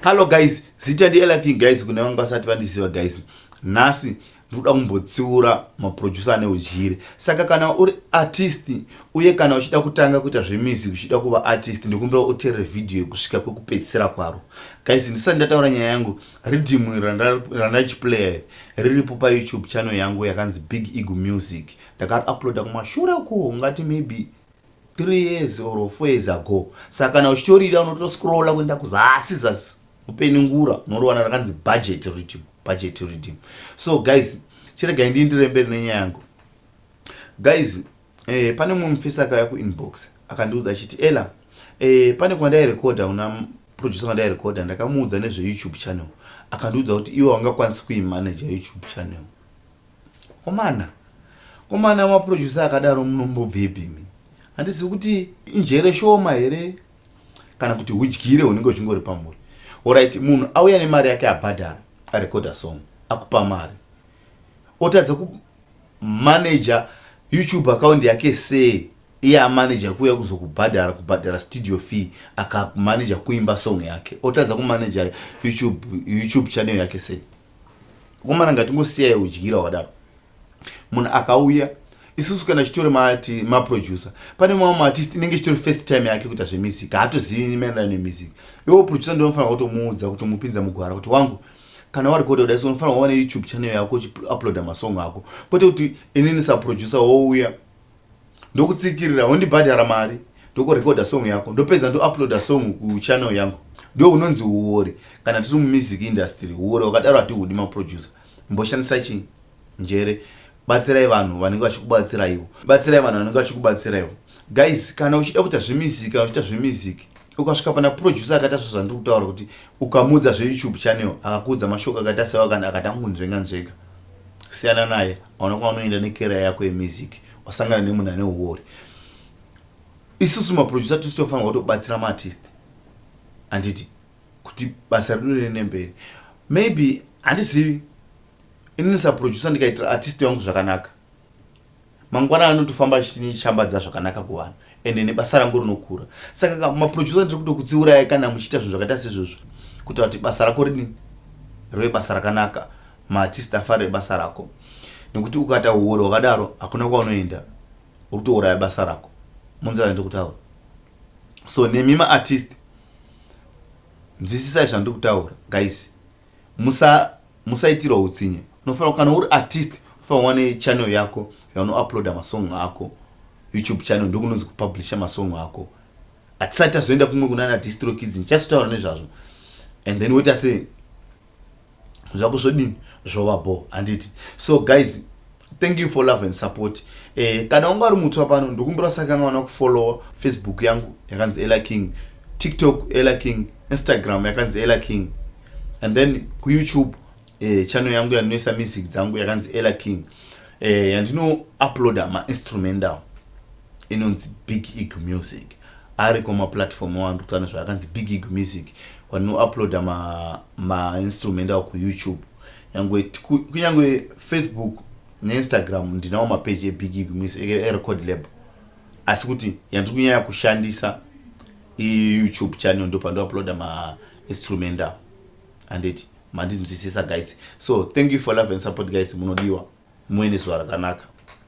Hallo guys, zita ndi Ella King guys, kune vanga vasati vandiziva guys. Nhasi ndikuda kumbotsiura maproducer ane udyire. Saka kana uri artist uye kana uchida kutanga kuita zvemusic, uchida kuva artist, ndikumbira uteerere video kusvika kwekupedzisira kwaro. Guys, ndisati ndataura nyaya yangu, riddim randachiplaya riripo paYouTube channel yangu yakanzi Big Eagle Music. Ndakauploada kumashure uko, ungati maybe 3 years or 4 years ago. Saka kana uchitorida, unotoscrolla kuenda kuzasi zasi, upeningura, unoriwana rakanzi Budget Riddim, Budget Riddim. So guys, chiregai ndiindire mberi nenyaya yangu guys. Pane mumwe mufesi akauya kuinbox, akandiudza achiti, "Ella, pane kwandairekodha, una producer kwandairekodha, ndakamuudza nezveYouTube channel, akandiudza kuti iwe wangakwanisi kuimanaja YouTube channel." Komana, komana, maproducer akadaro munombobvepi mi? Handizivi kuti injere shoma here kana kuti udyire hunenge uchingori pamuri. Alright, munhu auya nemari yake, abhadhara, arekodha song, akupa mari, otadza kumanaja YouTube account yake sei? Iye amanaja kuuya kuzokubhadhara, kubhadhara studio fee, akamanaja kuimba song yake, otadza kumanaja YouTube channel yake sei? Komana, ngatingosiyai udyira hwadaro. Munhu akauya, isusu kana chitori mati maproducer, pane mamwe maartist inenge chitori first time yake kuita zvemusic, haatozivi maenderano nemusic. Iwo producer ndinofanira kutomuudza, kutomupinza mugwara kuti, "Wangu, kana warekodha kudai so, unofanira kuva neYouTube channel yako, uchiuploada masong ako." Kwete kuti inini saproducer wouya, ndokutsikirira, wondibhadhara mari, ndokurekodha song yako, ndopedza ndouploada song kuchannel yangu. Ndo unonzi uori kana tiri mumusic industry. Uori wakadaro hatihudi. Maproducer, mboshandisa chi njere. Batsirai vanhu vanenge vachikubatsiraiwo, batsirai vanhu vanenge vachikubatsiraiwo. Guys, kana uchida kuita zvemusic, kana uchiita zvemusic, ukasvika pana producer akaita zvo zvandiri kutaura, kuti ukamudza zveYouTube channel, akakuudza mashoko akaita sewa kana akati angunzvenga nzvenga, siyana naye. Aona kwaunoenda necareer yako yemusic, wasangana nemunhu ane uori. Isusu maproducer tisitofanirwa kutobatsira maartist, handiti, kuti basa redu riende mberi. Maybe, handizivi, inini saproducer ndikaitira artist wangu zvakanaka, mangwana anotofamba achishambadza zvakanaka kuvanhu, ende nebasa rangu rinokura. Saka maproducer, ndiri kutokutsiurai kana muchiita zvinhu zvakaita seizvozvo, kuita kuti basa rako ridini, rive basa rakanaka, maartist afarire basa rako. Nekuti ukaita uori hwakadaro, hakuna kwaunoenda, uri kutouraya basa rako. Munzira ndiri kutaura. So nemi maartist, nzwisisai zvandiri kutaura guys. Musaitirwa utsinye. Unofanira, kana uri artist, unofanira kuva nechannel yako yaunouploada masong ako. YouTube channel ndokunonzi kupublisha masong ako. Hatisati tazoenda kumwe kunana DistroKids, ndichazotaura nezvazvo. And then woita sei zvako, zvodini, zvova bo, handiti? So guys, thank you for love and support. Kana unga uri mutsva pano, ndokumbira usakanganwa kufollowa Facebook yangu yakanzi Ella King, TikTok Ella King, Instagram yakanzi Ella King, and then kuYouTube channel yangu yandinoisa music dzangu yakanzi Ella King, yandinouploada mainstrumental inonzi Big Eagle Music. Ariko maplatform awandiri kutaura nezvayo, akanzi Big Eagle Music, kwandinouploada mainstrumental ma kuYouTube. Nyangwe kunyange Facebook neInstagram ndinawo mapeji eBig Eagle Music erecord label, asi kuti yandiri kunyanya kushandisa iYouTube channel, ndo pandouploada mainstrumental, handiti? Mandinzwisisa guys? So thank you for love and support guys. Munodiwa, muve nezuva rakanaka.